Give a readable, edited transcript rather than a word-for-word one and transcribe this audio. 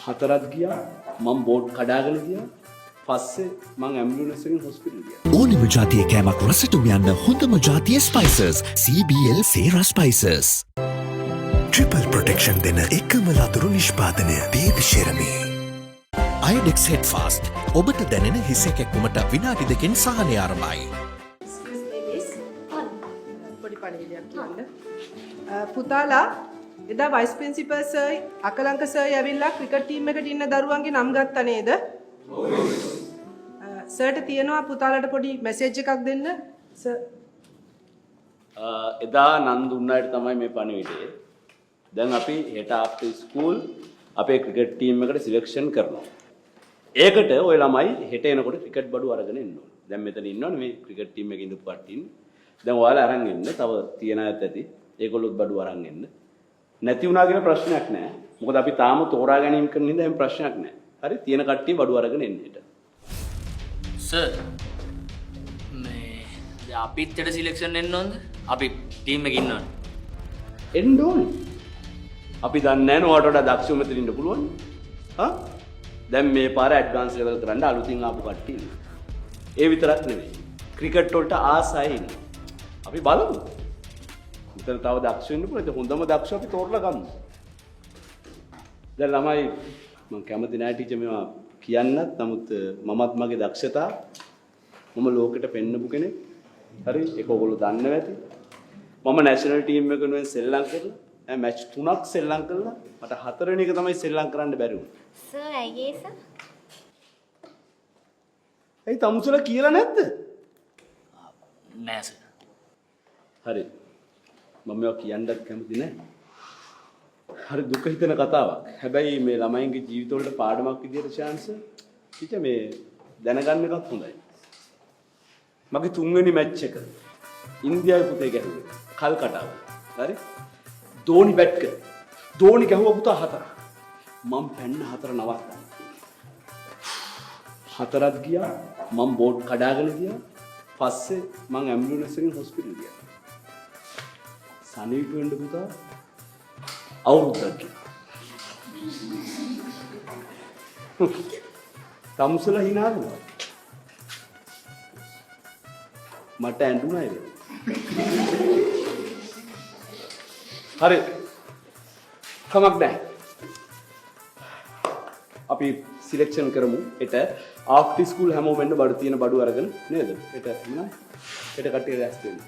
හතරක් ගියා. මං බෝට් කඩාගෙන ගියා. පස්සේ මං ඇම්බියුලන්ස් එකෙන් හොස්පිටල් ගියා. ඕනෙම ජාතිය කෑමක් රසට උයන්න හොඳම ජාතිය spices CBL Sera spices. Triple protection දෙන එකම ලතුරු නිෂ්පාදනය baby Cheramy. Iodex head fast ඔබට දැනෙන හිස කැක්කුමට විනාඩි 2කින් සහනය ආරම්භයි. Excuse me, miss. පොඩි පණිවිඩයක් කියන්න. පුතාලා, එදා vice principal sir Akalanka sir ඇවිල්ලා ක්‍රිකට් ටීම් එකට ඉන්න දරුවන්ගේ නම් ගත්තා නේද? සර්ට තියෙනවා පුතාලාට පොඩි මැසේජ් එකක් දෙන්න. සර්. එදා නන් දුන්න අයට තමයි මේ පණිවිඩය. දැන් අපි හෙට ආෆ්ටර් ස්කූල් අපේ ක්‍රිකට් ටීම් එකට සිලෙක්ෂන් කරනවා. ඒකට ඔය ළමයි හෙට එනකොට ක්‍රිකට් බඩු අරගෙන එන්න ඕනේ. දැන් මෙතන ඉන්නවනේ මේ ක්‍රිකට් ටීම් එකේ ඉඳපු කට්ටිය ඉන්නේ. දැන් ඔයාලා අරන් එන්න. තව තියන අයත් ඇති. ඒගොල්ලොත් බඩු අරන් එන්න. නැති වුණා කියලා ප්‍රශ්නයක් නෑ. මොකද අපි තාම තෝරා ගැනීම කරන හින්දා එහෙම ප්‍රශ්නයක් නෑ. හරි, තියෙන කට්ටිය බඩු අරගෙන එන්න හෙට. සර්, මේ දැන් අපිත් හෙට සිලෙක්ෂන් එන්න ඕනද? අපි ටීම් එකේ ඉන්නවනේ. එන්න ඕනේ. අපි දන්නේ නැහැ නේ, ඔයාට වඩා දක්ෂව මෙතන ඉන්න පුළුවන්. හා? දැන් මේ පාර ඇඩ්වාන්ස් ලෙවල් කරන්න අලුතින් ආපු කට්ටිය ඉන්නවා. ඒ විතරක් නෙවෙයි. ක්‍රිකට් වලට ආස අය ඉන්නවා. අපි බලමු. මෙතන තව දක්ෂ වෙන්න පුළුවන්. ඉතින් හොඳම දක්ෂ අපි තෝරලා ගමු. දැන් ළමයි, මං කැමති නෑ ටීචර් මේවා කියන්නත්. නමුත් මමත් මගේ දක්ෂතා මම ලෝකෙට පෙන්නපු කෙනෙක්. හරි, ඒක ඔයගොල්ලෝ දන්නව ඇති. මම නැෂනල් ටීම් එක වෙනුවෙන් සෙල්ලම් කරලා ඈ මැච් තුනක් සෙල්ලම් කළා. මට හතරවෙනි එක තමයි සෙල්ලම් කරන්න බැරි වුණේ. සර්, ඇයි ඒ සර්? ඇයි, තමුසලා කියලා නැද්ද? නෑ සර්. හරි. මම මේවා කියන්නත් කැමති නෑ. හරි දුක හිතෙන කතාවක්. හැබැයි මේ ළමයින්ගේ ජීවිතවලට පාඩමක් විදියට චාන්ස් ටීචර් මේ දැනගන්න එකත් හොඳයි. මගේ තුන්වෙනි මැච් එක ඉන්දියාවේ පුතේ ගැහුවේ කල්කටාව. හරි? ධෝනි බැට් කර. ධෝනි ගැහුවා පුතා හතරක්. මං පැන්න හතර නවත්තන්න. හතරක් ගියා. මං බෝට් කඩාගෙන ගියා. පස්සේ මං ඇම්බියුලන්ස් එකෙන් හොස්පිටල් ගියා. සනීප වෙන්න පුතා අවුරුද්දක් ගියා. තමුසලා හිනා වුණා. මට ඇඬුණා ඒක. හරි. කමක් නැහැ. අපි සිලෙක්ෂන් කරමු හෙට ආෆ්ටර් ස්කූල්. හැමෝම එන්න බඩු තියෙන බඩු අරගෙන නේද? හෙට මොනවද? හෙට කට්ටිය ලෑස්ති වෙන්න.